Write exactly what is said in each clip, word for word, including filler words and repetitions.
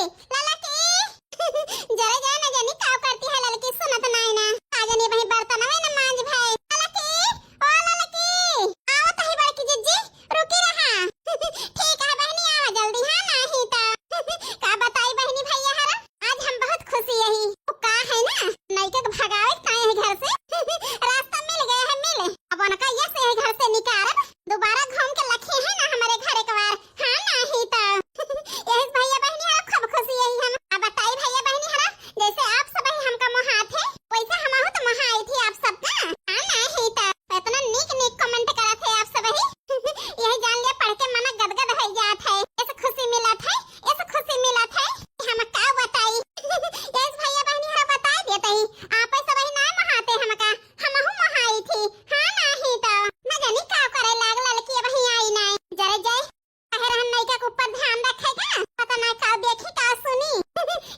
ललकी, जरे जाए ना जानी का करती है ललकी, सुनत नाई ना। आ जानी वही बर्तन में ना मांज भाई। ललकी, ओ ललकी, आवत ही बड़की जिज्जी, रुकी रहा। ठीक है बहिनी, आवा जल्दी, हाँ, नाही तो का बताई बहिनी भैया हरा, आज हम बहुत खुशी यही। वो का है ना, नैका के भगावे के ताई है घर से। रास्ता मिल गया है, मिल। अब उनका ये से घर से निकारब, दोबारा घूम के लखी है ना हमारे घर एक बार। हाँ, नाही तो। यही से भैया बहिनी हरा खूब खुशी यही हम। अब बताई भैया बहिनी हरा, जैसे आप सब ही हमका मोहात है, वैसे हम तो मोहाई थी आप सबका। हाँ, नाही तो। इतना नीक नीक comment करत है आप सब ही। यही जान लिया पढ़ के मन गदगद हो जात है। ऐसे खुशी मिलत है, ऐसे खुशी मिलत है कि हम का बताई। यही से भैया बहिनी हरा बताई देते ही। आप सब ही ना मोहाते हमका, हमहू मोहाई थी। हाँ, नाही तो। न जानी का करे लागल ललकी वही आई नाई। जरे जाए, कहे रहन नैका के ऊपर ध्यान रखे का, पता ना का देखी का सुनी।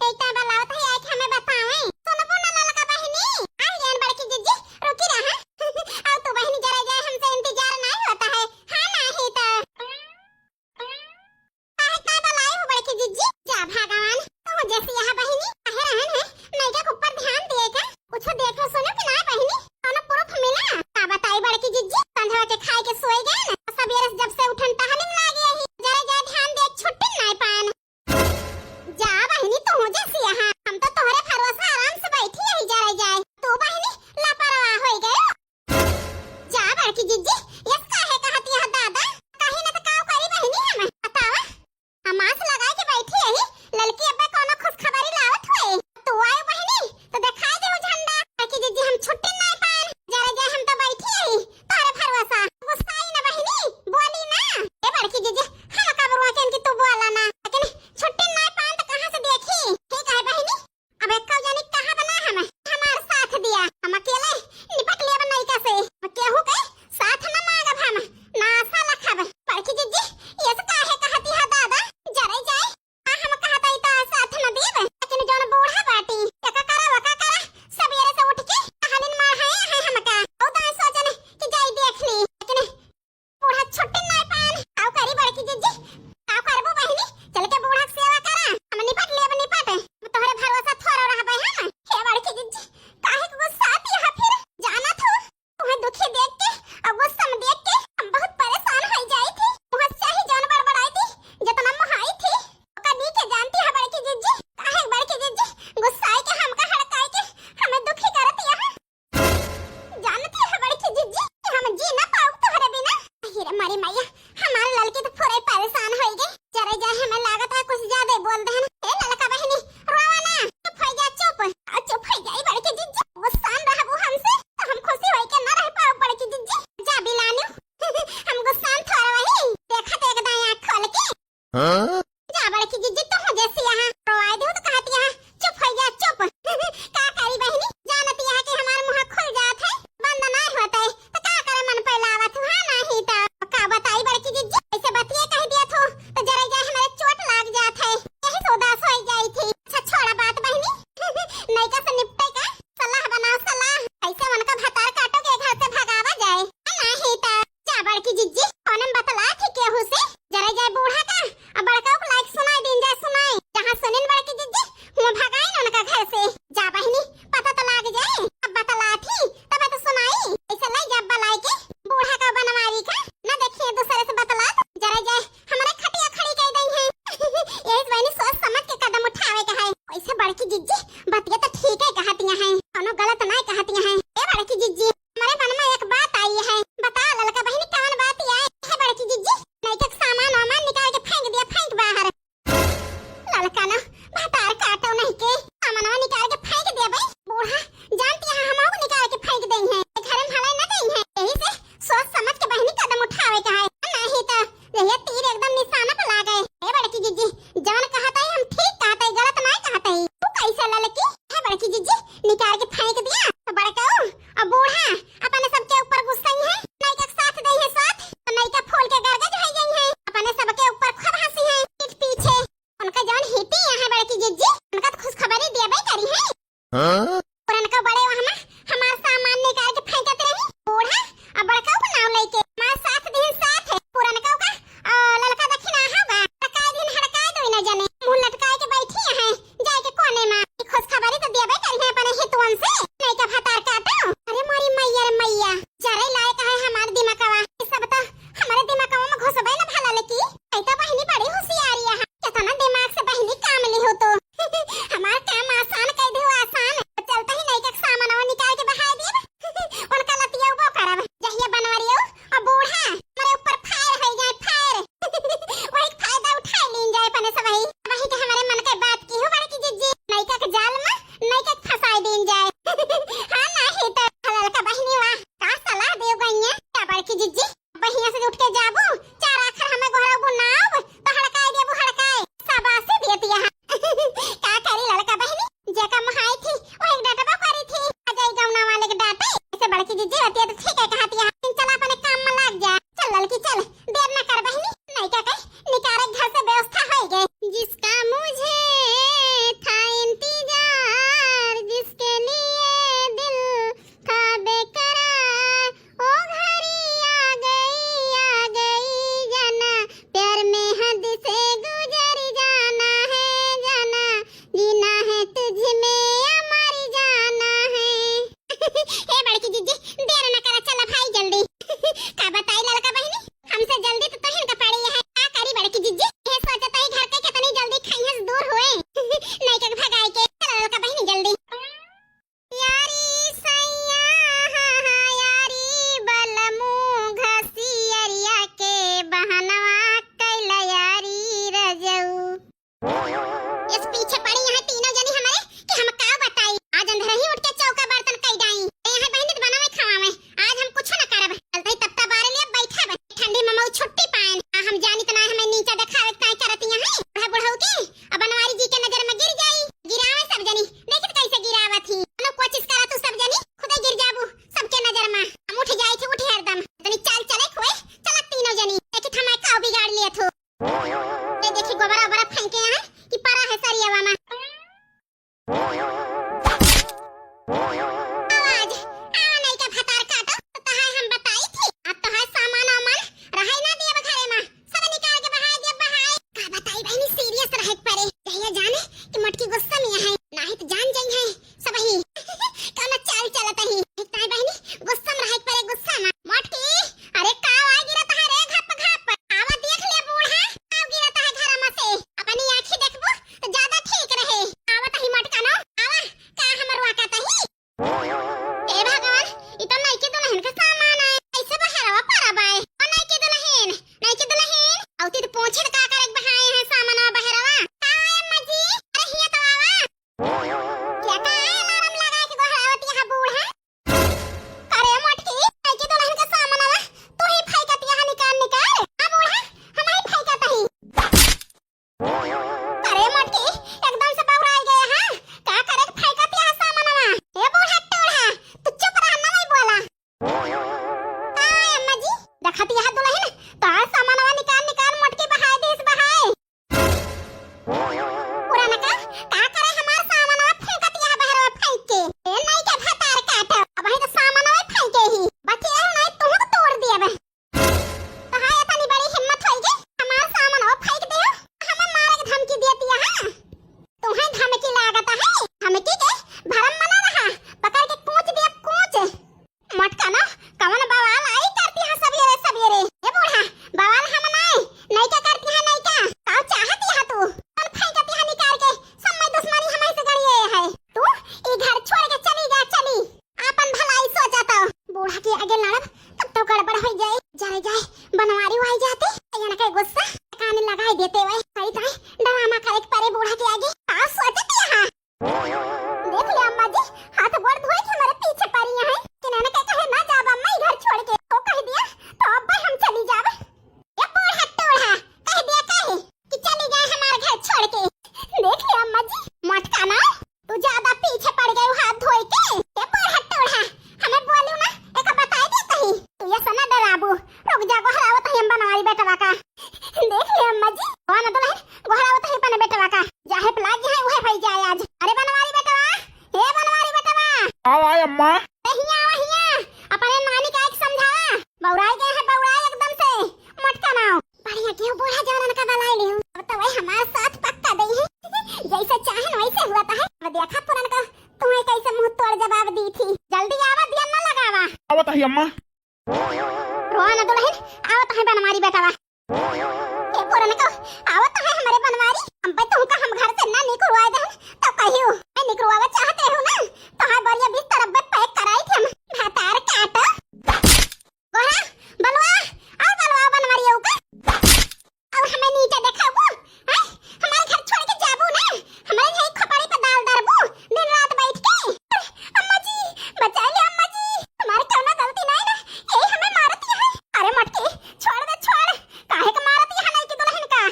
एक टाइम बुलावत है, आके हमें बतावे। सुनबो ना ललका बहिनी, आई जान बड़की जिज्जी, रुकी रहा। अब तू बहिनी जरे जाए, हमसे इंतजार नहीं होता है। हाँ, नाही तो। काहे का बुलाई हो बड़की जिज्जी? जा भगवान, तू जैसी यहाँ बहिनी, कहे रहन है, नैका के ऊपर ध्यान दिए का? कुछ देखो सुनो कि ना बहिनी, कौनो proof मिला? का बताई बड़की जिज्जी, संझवा के खाए के सोए गए ना, सबेरे से जब से उठन टहलिन लागे ही, जरे जाए ध्यान दे छुट्टी नाई पान। जा बहिनी तू जैसी यहाँ, हम तो तोहरे भरोसा आराम से बैठी यही जरे जाए, तू बहिनी लापरवाह हो गयो। जा बड़की जिज्जी, यस काहे कहत यह दादा? कहीं न त काव करी बहिनी हम, बतावा। हम आस लगाए के बैठी यही, ललकी अब्बे कौनो खुशखबरी लावत हुए। तू आयो बहिनी, तो दिखाई देहु झंडा। बड़की जिज्जी हम छुट्टी नाई पान, जरे जाए हम तो बैठी यही, तोरे भरोसा। गुस्साई ना बहिनी, बोली ना। ए बड़की जिज्जी, हम का बरुआ के इनकी तू बोला ना, लेकिन छुट्टी नाई पान तो कहाँ से देखी? ठीक है बहिनी, अब एक जानी कहा बना हम, हमार साथ दिया, हम अकेले निपट लेब नैका से, केहू के साथ न मांगब हम, ना आशा रखब। बड़की जिज्जी, ये से काहे कहती है दादा, जरे जाए, आ हम कहत हई तो साथ न देब, लेकिन जौन बूढ़ा बाटी, एका करा, वका करा, सबेरे से उठ के टहलिन मार है, है हमका, बहुत दाएं सोचन कि जाई देख ली, लेकिन बूढ़ा छुट्टी नाई पान। काव करी बड़की जिज्जी? काव करबो बहिनी? चल के बूढ़ा के सेवा करा। हम निपट लेब निपट। हम तोहरे भरोसा थोड़ा रहबे हम। हे बड़की जिज्जी, काहे के गुस्साती है फिर? जाना थू, तुम्हें दुखी देख के और गुस्सा में देख के हम बहुत परेशान हो जाई थी। मुँह से ही जान बड़बड़ाई थी, जितना मोहाई थी। ओका नी के जानती है बड़की जिज्जी। काहे बड़की जिज्जी? गुस्साई के हमका हड़काई के हमें दुखी करती है। जानती है बड़की जिज्जी कि हम जी ना पाउब तोहरे बिना। अहि रे मारी मैया, हमार ललकी तो पूरे परेशान होई गई। जरे जाए हमें लागत है कुछ ज्यादा ही बोल देहन। ए ललका बहिनी, रोवा ना, चुप हो जा, चुप। आ चुप हो जाई बड़की जिज्जी, गुस्सान रहबू हमसे तो हम खुशी होई के ना रह पाउब बड़की जिज्जी। जा बिलानू, हम गुस्सान थोड़ा वही, देखा तो एक दाईं आँख खोल के। हाँ? जा बड़की जिज्जी, तू हो जैसी यहाँ रोवाई देहु तो कहती यहाँ, "चुप हो जा, चुप।" का करी बहिनी, जानती यहाँ कि हमार मुँह खुल जात है, बंद ना होत है, तो का करे मन पे लावत हूँ, हाँ, नाही तो। का बताई बड़की जिज्जी, ऐसे बतिये कह दिया थू, तो जरा जा हमारे चोट लाग जात है, यही से उदास हो जाई थी। अच्छा छोड़ा बात बहिनी, नैका से निपटे का सलाह बनाओ, सलाह। कैसे उनका भतार काटो के घर से भगावा जाए? नाही त जा बड़की जिज्जी, कौन हम बतला थी केहू से? जरा जाए बूढ़ा का, अब बड़का को लाइक सुनाई दीन जाए, सुनाई। जहाँ सुनिन बड़की जिज्जी, हुआ भगाइन उनका घर से। जा बहिनी, पता तो लाग जाए। अब बतला थी, तब तो सुनाई। ऐसे लाई जा बलाई के, बूढ़ा का बनवारी का, न देखिए दूसरे से बतला। जरा जाए हमारे खटिया खड़ी कह दई है। यही से बहिनी सोच समझ के कदम उठावे का है। वैसे बड़की जिज्जी बतिया तो ठीक है कहतिया है, कोनो गलत ना कहतिया है। ए बड़की जिज्जी, हमारे मन में एक बात आई है, बता ललका बहिनी कौन बात आई है बड़की जिज्जी? नैका के सामान वामान निकाल के फेंक दिया, फेंक बाहर। ललका ना भतार काटो नहीं के सामानवा निकाल के फेंक दिया भाई। बूढ़ा जानती है हम निकाल के फेंक दई है, घर में भलाई न दई है, यही से सोच समझ के बहिनी कदम उठावे का है, नहीं तो यह तीर एकदम निशाना पे लागे। ए बड़की जिज्जी, जवन कहत है हम ठीक कहत है, गलत ना कहत है। तू कैसे ललकी? है बड़की जिज्जी, निकाल के फेंक दिया तो बड़का अब बूढ़ा अपने सबके ऊपर गुस्सा ही है, नैका के साथ दे है साथ, तो नैका फूल के गरगज हो गई है, अपने सबके ऊपर खूब हंसी है पीठ पीछे। उनका जौन हिती यहाँ बड़की जिज्जी, उनका तो खुशखबरी देबे करी है। हाँ? पुरनका बड़े वहाँ हमार सामान निकाल के फेंकत रही। बूढ़ा अब बड़का को नाव लेके हमार साथ दिन साथ है। पुरनका का, आ, ललका दखिना होगा। हड़काए दिन हड़काए दो न जने। मुँह लटकाए के बैठी फेंके हैं कि परा है सरियावा में। आवाज, आवा नहीं का भतार काटो, तो तहार हम बताई थी। अब तहार सामान वामान रहे ना दिया घरे में, सब निकाल के बहाय दिया, बहाय। का बताई बहिनी, serious रहे के परे। जहिया जाने कि मोटकी गुस्सा में है, नाही तो जान जाई है सबही। कौन चाल चलत ही? एक ताई बहिनी, गुस्सा में रहे के परे, गुस्सा में। मोटकी, अरे का आवा गिरत है रे घप घप? आवा देख ले बूढ़ा, का गिरत है घर में से। अपनी आँखी देखबू तो ज्यादा ठीक रहे। आवत ही मोटका नो, आवा, का हमर वाका तही? हे भगवान, ई तो नइकी दुलहिन के सामान है। कैसे बहरवा परब आए? ओ नइकी दुलहिन, नइकी दुलहिन, औती तो पूछे का करे के बहाए हैं सामानवा बहरवा। का है अम्मा जी? अरे हिया तो आवा। क्या का है अलार्म लगा के गोहरावत यहाँ बूढ़ा? अरे मोटकी, नइकी दुलहिन के सामानवा तू ही फेंकत यहाँ निकाल निकाल। आ बूढ़ा, हम ही फेंकत ही। अरे मोटकी, एकदम से बौराई गए हैं। का करे के फेंकत यहाँ सामानवा? ए बूढ़ा टूढ़ा, तू चुप रह, ना नहीं बोला। आय अम्मा जी, देखत यहाँ दुलहिन, तोहार सामानवा निकाल निकाल मोटकी बहाय देस बहाय। पुरनका, का करे हमार सामानवा फेंकत यहाँ बहरवा फेंक के? ए नइका भतार काटो, अबहीं तो सामानवा फेंके ही, बचे नहीं तुहूँ तोड़ दिया बे। तोहार इतनी बड़ी हिम्मत होई कि हमार सामान ओ फेंक देहो, हमें मारे के धमकी देती है, हाँ? तुम्हें धमकी लागत है, धमकी के भरम में ना रहा, पकड़ के कूच दिया, कूच। मोटका ना, कवन बवाल आई करती है सबेरे सबेरे? ए बूढ़ा, बवाल हम नाई, नइका करती है नइका, का चाहती है तू? कौन फेंकती है निकाल के, सब में दुश्मनी हमारे से गड़ी है, तू ई घर छोड़ के चली जा, चली। आपन भलाई सोचा तो। बूढ़ा के आगे लड़ब तब तो गड़बड़ हो जाए। जाए जाए, बनवारी वाई जाते, इनके गुस्सा कान लगाई देते वै। कई ताई ड्रामा करे के परे बूढ़ा के आगे। का सोचत यहाँ? देख ले अम्मा जी, हाथ गोड़ धोए के हमारे पीछे पड़ी हैं कि इनके कहे ना जाब अम्मा ई घर छोड़ के। तो कह दिया तो अब हम चली जाब। ए बूढ़ा टूढ़ा, कह दिया कहे कि चली गए हमारे घर छोड़ के। देख ले अम्मा जी, मोटका ना, तू ज्यादा पीछे पड़ गए हाथ धोए के। ए बूढ़ा टूढ़ा, हमें बोलू ना, एक बताई दे कहीं। तू ये सना डराबू, रुक जा, गोहरावत ही हम बनवारी बेटवा का। देख ले अम्मा जी, कौन दुलहिन गोहरावत ही अपने बेटवा का। जाहे लाग है उहे भई जाए आज। अरे बनवारी बेटवा, ए बनवारी बेटवा। आवा अम्मा। ए हिया, आवा हिया, अपने नानी का एक समझावा। बौराई गए हैं, बौराई एकदम से। मोटका नाव। बढ़िया क्यों बूढ़ा जवानन का बलाई लिहू। अब तो वही हमार साथ पक्का दई है। जैसे चाहन वैसे हुआ तो है। अब देखा पुरनका, तुम्हें कैसे मुंह तोड़ जवाब दी थी। जल्दी आवा, दिया ना लगावा। आवत ही अम्मा। रोआ ना दुलहिन, आवत है बनवारी बेटवा। ए पुरनका, आवत है हमारे बनवारी। हम पे तुमका हम घर से ना निकलवाए दहन, तो कहियो, मैं निकलवावा चाहते हो ना, तो हाँ बढ़िया बिस्तर अब पैक कराई थी हम। भतार काटो। गोहरा, बलवा, और बलवा बनवारी हो का? और हमें नीचे देखाबू, हैं? हमारे घर छोड़ के जाबू ना? हमारे यही खोपड़ी पे दाल दरबू, दिन रात बैठ के? अम्मा जी, बचा ले अम्मा जी, हमारे क्यों ना गलती नहीं ना, यही हमें मारती है। अरे मटकी, छोड़ दे, छोड़, काहे के मारती है नहीं की दुलहिन का?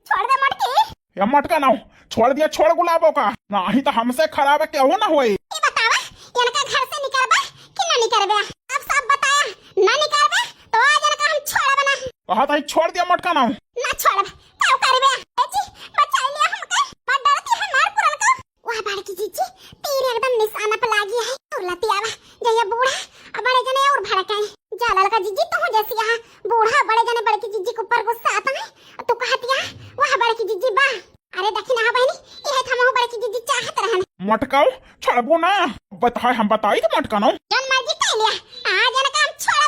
छोड़ दे मटकी। या मटका नाव, छोड़ दिया, छोड़ गुलाबो का, नाही तो हमसे खराब केहू ना होई। ई बतावा, इनका घर से निकरबा कि ना निकरबा? अब सब बताया, ना निकरबा तो आज इनका हम छोड़ब ना। कहा था छोड़ दिया मटका नाव। ना छोड़ब, का करबा? ए जी, बचा लिया हमका, बड़ डरती है मार पुरनका। वाह बड़की जीजी, तीर एकदम निशाना पे लागी है। तुरलती आवा, जइया बूढ़ा, अब बड़े जने और भड़काए। जा ललका जीजी, तू जैसी यहाँ बूढ़ा, बड़े जने बड़की जीजी के ऊपर गुस्सा आता है, तू कहती है, वाह बड़की जीजी, वाह। अरे देखी ना बहनी, यह था महू बड़की जीजी चाहत रहन। मटकाओ, छोड़बो ना, बताए हम बताई तो मटका ना। जौन मर्जी कह लिया, आज इनका हम छोड़